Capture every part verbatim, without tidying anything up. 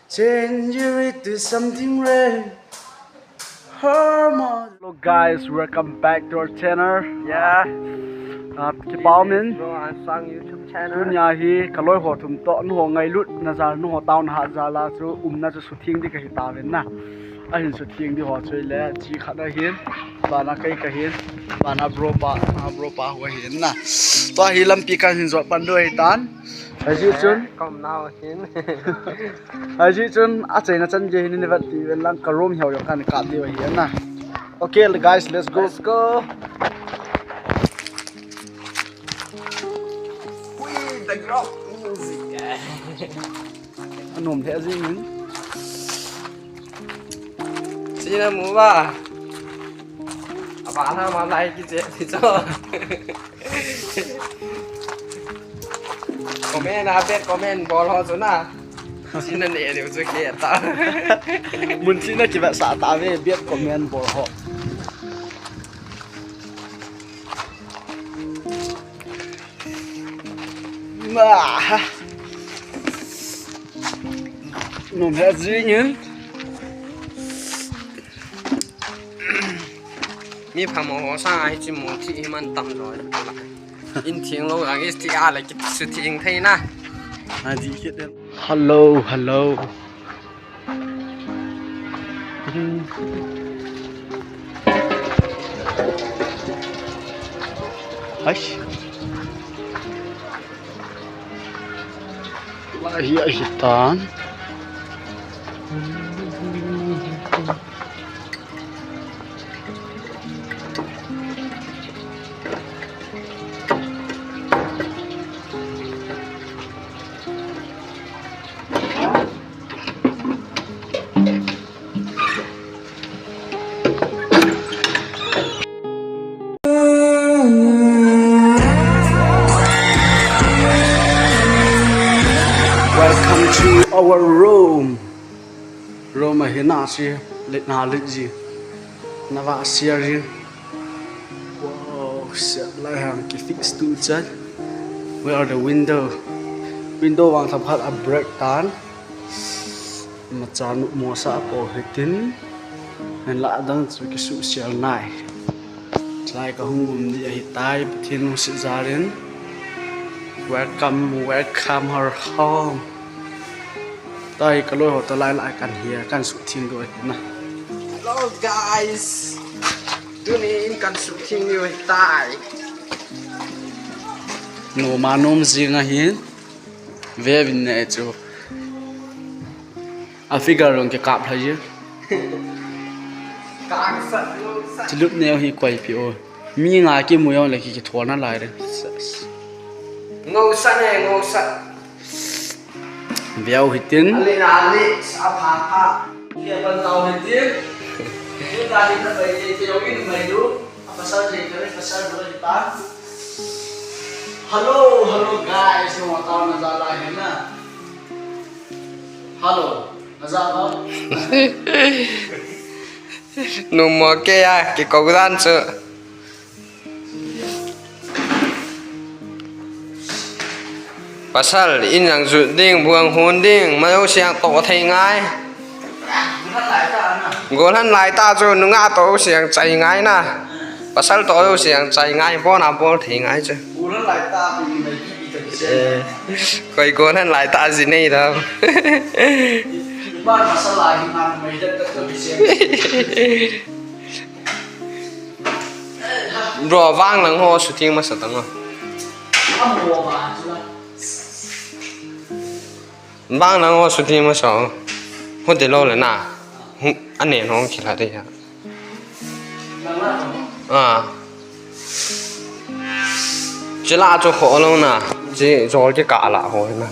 Change it to something red. Hello guys, welcome back to our channel. Yeah. Uh, kipau min. Bro, I'm Sang YouTube channel. Tunia hi kaloi ho thum toh, nangho ngailutna jal, nangho taona hat jal a chu umna chu sutheng ding kahi tauvin na. Ahin sutheng ding ho chu ile, chi khat ahin, bana kei kahin, bana bro pa, ah, bro pa ho ahin na. Tua hi lampi kahin jot pan diu ahitan. Hijeh chun. Kom nau hin. Hijeh chun, achaina chan gei hin neivet uvin lang ka room hi jong kahin kap diu ahi na. Okay, guys, let's go. Let's go. We the rock music. Anom lheh jing in. Sina mu ba. Apa na ma lai ki che ti cho. Comment a bad comment bol ho chu na. Sina ne diu chu ke ta. Mun sina kivetsah tave bad comment bol ho. Ma. Nom lheh jing in. Mi phamo ho sanga hiche mu thi hi man tam loi. In theng lou jang is thi a le kisutheng thei na. Aji kit den. Hello, hello. Hush. Lai hi ahitan. Welcome to our room. Room ahi na si, let na let ji. Na va share ji. Wow, set lai hang ki fix tu chan. Where are the window? Window vang tham khat a break tan. Machan mo sa ko hitin. Hen la dang chu ki su sial nai. Chulai ka hung um di ahi tai, Pathen lungset jal in. Welcome, welcome her home. Tua hi ka loi ho toh lai lai kan hi a, kan suhtheng diu ahi na. Hello guys. Tuni in kan suhtheng diu ahi tai. Nom a nom jing ahin. Ve vin ne chu. A figure jong kikap lha ji. Ka sat lo sat. Chilup neo hi koi pi o. Mi nga kimu jong le ki, kitho nalai re. Ngau sat ne, ngau sat. Veu hitin. Ali na ali, sa pha pha. Kia pan tau hitin. Ni ta ni ta bai ke jong in mai lu. A pasal je kare pasal dua hitan. Hello, hello guys, no tau na jala hina. Hello. Naja ba? Numo ke ya, kikou dan chu. Pasal, in jang jut ding, bu jang hon ding, ma jouse jang toh thei ngai. Golhang lai ta chu, nungah toh jouse jang chai ngai na. Pasal toh jouse jang chai ngai, bol na bol thei ngai chu. Golhang lai ta, mi mai ki bi ta ki se. Eh, koi golhang lai ta ji nei da. Ba masala hi man mai da ta to bi se. Bro, vang lang ho shooting masa tang o. Vang lang ho shooting masa o. Ho de lo le na. Hu, ane no khila de ya. Ah. Chila chu kho lo na. Chi jol ki ka la ho na.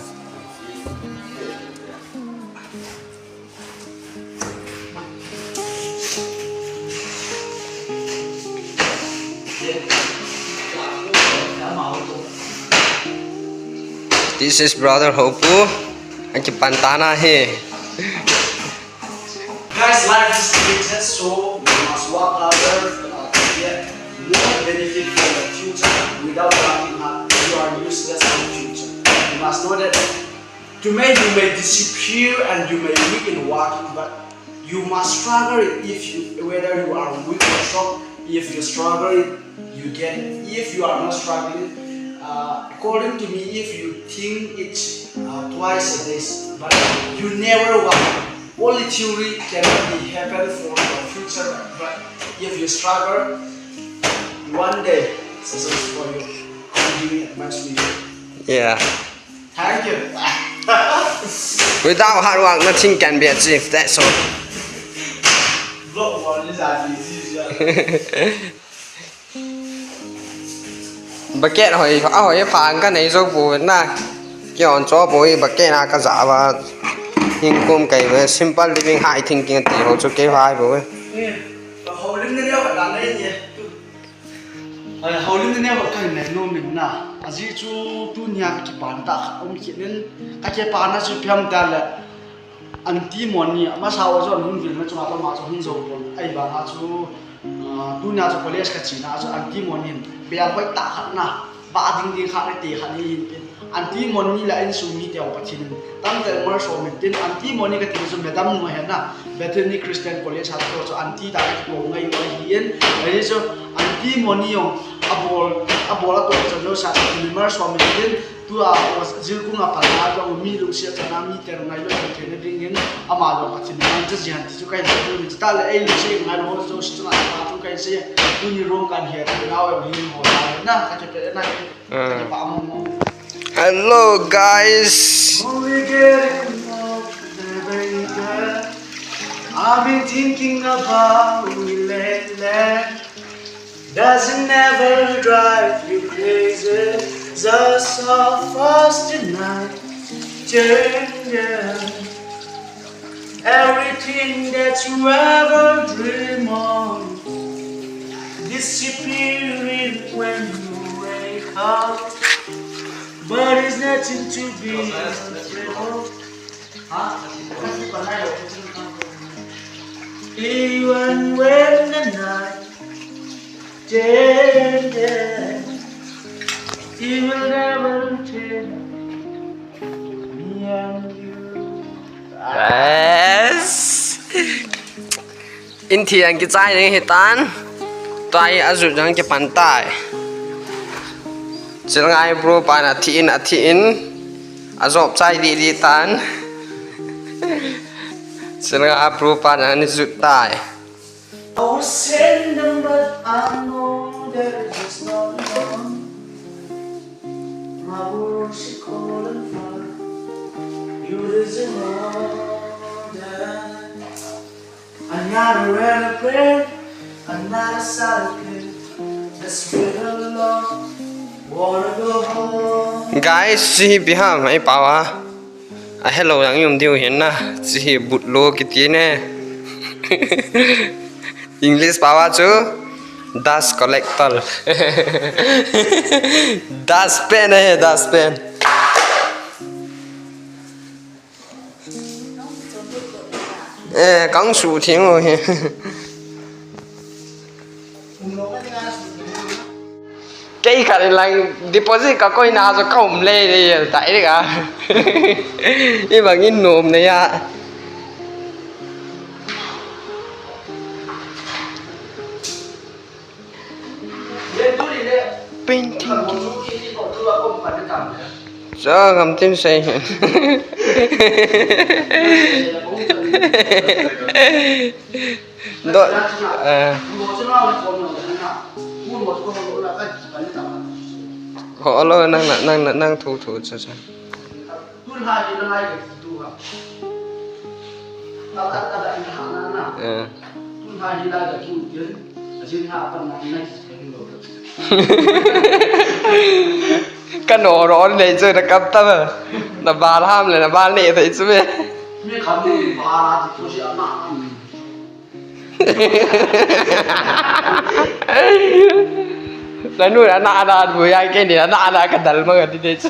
This is brother Hopu. Aki pantana he. Guys, life is limited, so we must work harder, uh, to get more benefit for the future. Without working hard, you are useless for the future. You must know that. You may, you may disappear and you may weak in walking, but you must struggle it if you, whether you are weak or strong, if you struggle it, you get it. If you are not struggling, uh, according to me, if you think it uh, twice a day, but you never walk, only theory cannot be happen for your future, but if you struggle, one day success for you. I'm giving advice to you. Yeah. Thank you. Without hard work, nothing can be achieved. That's all. Block one is as easy as Bucket hoi, a hoi pha ka nei jo bu na. Ki on cho bu bucket na ka ja ba. Hing kum kai ba simple living high thinking ti ho chu ke vai bu. Holim ne ne ka nei ne. Holim ne ne ka nei no min na. Aji chu tunia ka kipan ta ka um kinin ka kipan na chu piam ta le. Anti Moni, amasa a chu ahung vil na chu ama chu hung jo pon. Ahivang a chu, ah, tunia chu college ka chena chu Anti Moni in bel hoi ta khat na, ba ding ding khat na te khat ni hin tin. Anti Moni la insung mi te Pathen in tam tel mal so min tin Anti Moni ka ti chu madam nu he na, Bethany Christian College a chu anti ta ka ko ngai ngai hi in. Ahi chu Anti Moni jong abol, abol a to chu jo sa ni mal so min tin. Tua, o, jilkung a pan a, tua, mi lungset a chana, mi te ngailou, mi te na dingin, ama jong Pathen in, man cha jian, ti chu kahin sei, tu ni ta le, ei, lungset ngailou, ho, chu, chu, na, pa, tu kahin sei, tuni room kan he, tu, na, o, hin, ho, na, na, ka ke pe, na, ka ke pa, mo, mo. Hello, guys. I've been thinking about you lately. Doesn't ever drive you crazy? Just a fast night changing. Everything that you ever dream of disappearing when you wake up. But it's nothing to be afraid of. Even when the night changes, it will never change me and you. Yes. In thi ang kichai ning hitan. Tua hi ajut jong kipan tai. Chilanga hi bro pan athi in, athi in. Ajop chai di di tan. Chilanga a bro pan ani jut tai. I was sending, but I know that it's just not enough. My world she calling for you, there's more than another aeroplane, another cycle. That's where the love wanna go home. Guys, si Biham ai pawa. A hello yang yum diu hin na, chi hi butlo kiti ne. English pawa chu dust collector. Dust pen eh, dust pen. Eh, kang su thing o hi. Kei khat in lang deposit ka koi na chu ka um le le ta i ka. I bang in nom ne ya. Painting. Sa ngam tin sei. Do, eh. Ho, alo, nang, nang, nang, nang, thu, thu, cha, cha. Eh. Ka no ro nei chu na kap ta ma. Na bal ham le, na bal nei thei chu me. Mi kha mi bal a ti ko si a na. Na nu na na na bu ya ke ni na na na ka dal ma ga ti de chu.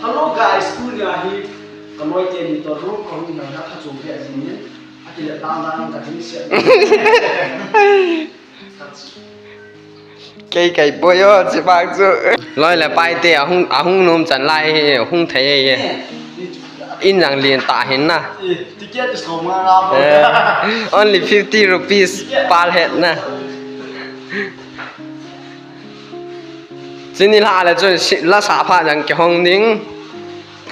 Hello guys, tunia hi ka loi teni toh room kahung na na ka chung ve jing in. Akile tang tang ka jing sia. Kei kai poi o, chi bang chu. Loi le pai te, ahung, ahung nom chan lai hi, hung thei hi. In jang lien ta hin na. Eh, ticket is kong nga nga po. Eh, only fifty rupees per head na. Chini la le chu si-, la sa pha jang kihong ding.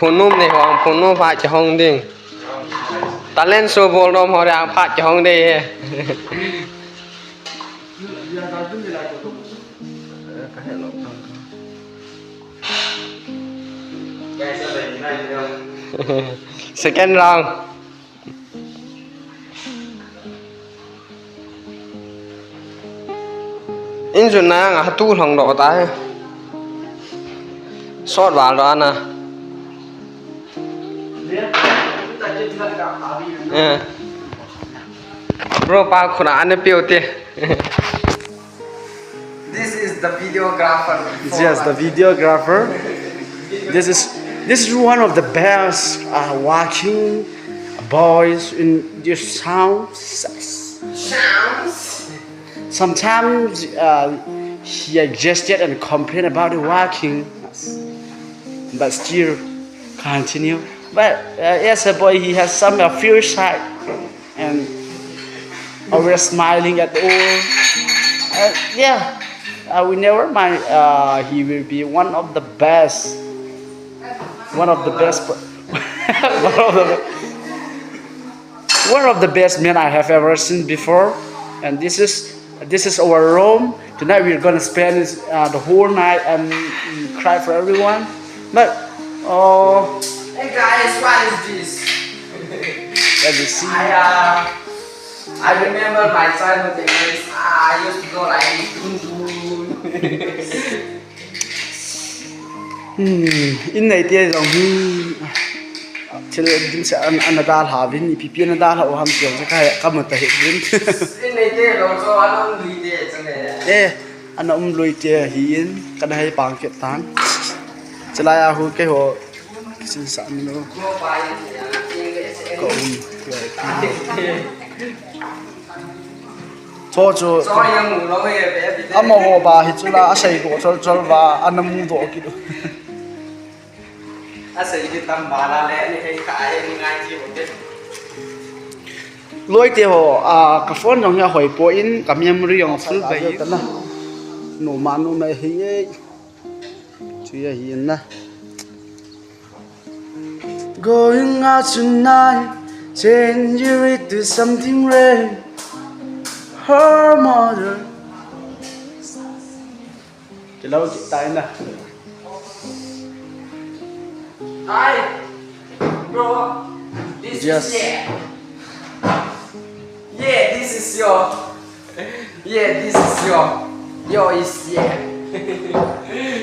Phun nom nei hong, phun nom pha kihong ding. Talent show bol nom ho jang pha kihong ding. Second round. In jun na nga tu long do ta. Sot val do ana. Eh. Bro, pa khuna ane piu te. This is the videographer. Yes, the videographer. This is, this is one of the best, uh, walking boys in this sound. Sounds. Sometimes, uh, he adjusted and complain about the walking, but still continue. But, uh, yes, a boy, he has some, uh, fierce side and always smiling at all. Uh, yeah, uh, we never mind. Uh, he will be one of the best, one of the best, one of the, one of the best men I have ever seen before. And this is, this is our room. Tonight we're gonna spend, uh, the whole night and, mm, cry for everyone. But, oh, hey guys, what is this? Let me see. I, uh, I remember my childhood memories. Ah, I used to go like this. Dun, dun. Hmm, in nei te jong hi thil dimset ana dalha uvin, ipi pi ana dalha u ham ti jong chu ka, ka mu ta hih uvin. In nei te jong chu ana um lui te chu ne. Eh, ana um lui te hi in, kana hei pang kit tan. Chulai a hu keiho kisin sa ni lo. Ka um, ka um. Cho chu, amaho ba hi chu la, asei doh chol chol ba, ana mu doh kit u. Asei hi tam ba la le, ni hei kha, ni ngai ji u te. Loi te ho, a, ka phone jong hi ahoi poi, ka memory jong full bai. Numa, numa hi e. Chu ahi in na. Going out tonight, changing it to something red. Her mother. Kilo kita ina. Hi, bro. This is, yes, yeah. Yeah, this is your. Yeah, this is your, your is, yeah.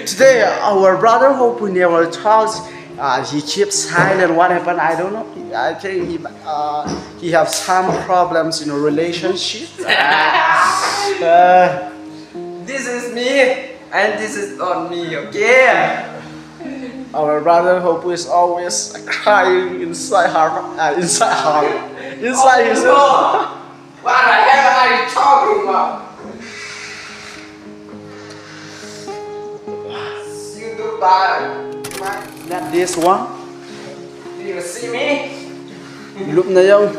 Today, our brother Hopu never talks. Uh, he keeps silent. What happened? I don't know. I think he, uh, he have some problems in a relationship. Uh, this is me, and this is not me, okay? Our brother Hopu is always crying inside her, uh, inside her, inside his. Oh, no. What the hell are you talking about? You do bad. Not this one. Do you see me? Lupna jong,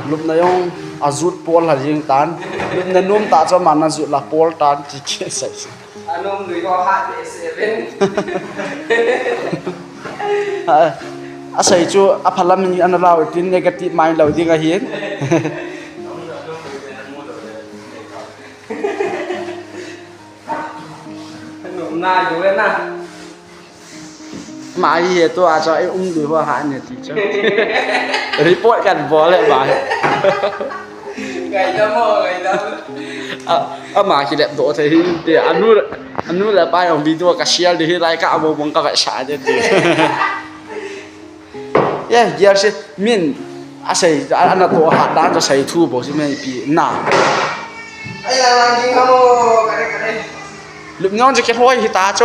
lupna jong ajut pol ha jing tan. Lupna nom ta chu aman ajut la pol tan ti ke sai. Anom lui ho hat le seven. A, asei chu aphalam in ana lau tin negative mind lou ding ahin. Anom nai lou le na. Ama hi he tu a chu, ei um lui ho hat ne ti chu. Report kan bol le ama hi. Ngaidam o, ngaidam. A, ama kilep doh thei hi ti. Anu, anu le apa jong video ka share ding hi lai ka amo mong ka vetsah de ti. Yeah, gear se min. Asei, a, ana toh hat dan chu asei thu bou si mai pi na. Ai, la, la, ding amo, kare, kare. Lupna jong chu kilhoi hita chu.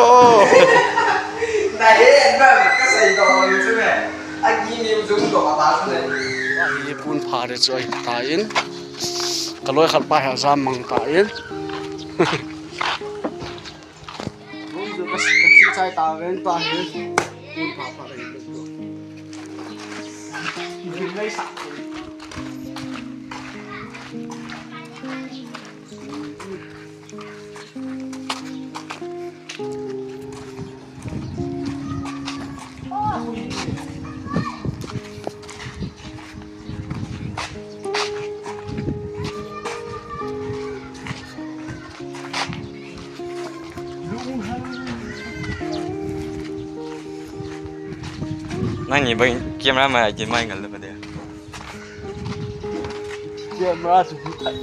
Na he, na, kasei doh chu me. Agi mi jung doh ta chu me. Hi pun pha de chu ahitan. Ka loi khat pa hi ajam mang tan. Kai ta ven ta hi. Pun pha pha kai tu. Jin lai sa. Nang ni bang camera ma ke mai ngal le ba de. Camera chu bu thai.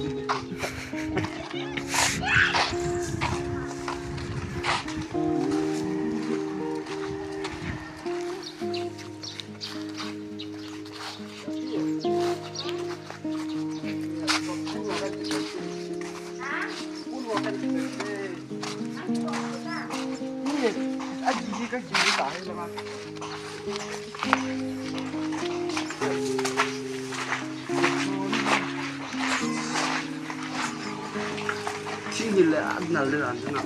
Thing hi le a nal le ran na.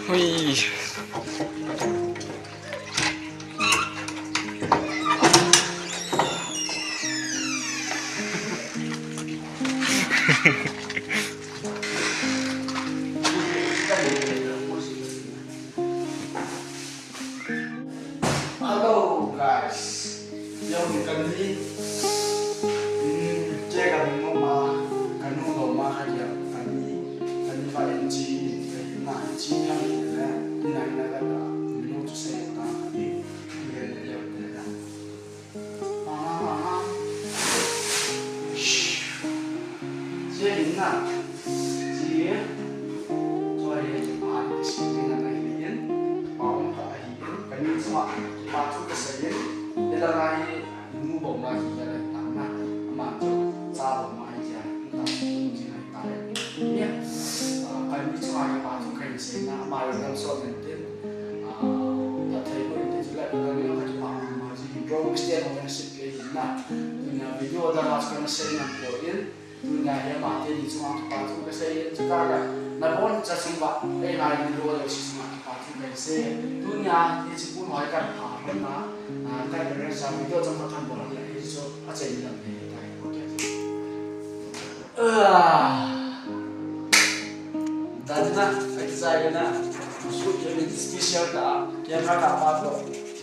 Hui. Hello guys. Jong ni kani. Hmm, che kani mama, kanu lo ma kha ya kani. Kani fa en chi, kani ma en chi kha ni le. Ni na na ka ta. Ni no tu se ta kani. Ni le le ya le na. Mama, mama. Shh. Che ni na. Che. Sorry, a ni si ni na na ni. Mama ta. Kani chunga kipa thu kasei in, hilai a hi nu bou ma hi a lai tang na, ama chu cha bou ma hi a, ta ji lai ta le. Ni, ah, kani chunga kipa thu kasei na, ama jong lam sot nen tin, ah, ta thei bou in tin chu lai, kani jong kipa ma ma ji, Bro Christian Organization pe na, tunia video da la chu kana sei na po in, Tunia hi ama teni chunga kipa thu kasei in, chutah le naboncha sung uva, eima in lo le si chunga kipa thu kasei. Tunia hiche pun hoi kan pha lhon na, ah, kan arrange a video chomkhat kan bol le hichu achai lam le tai. Okay. Ah. Daddy na, akijai na, shoot special ta, camera ta pa to,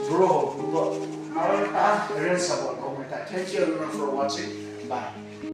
bro, bro. Nalai ta, arrange a bol ko ta. Thank you everyone for watching. Bye.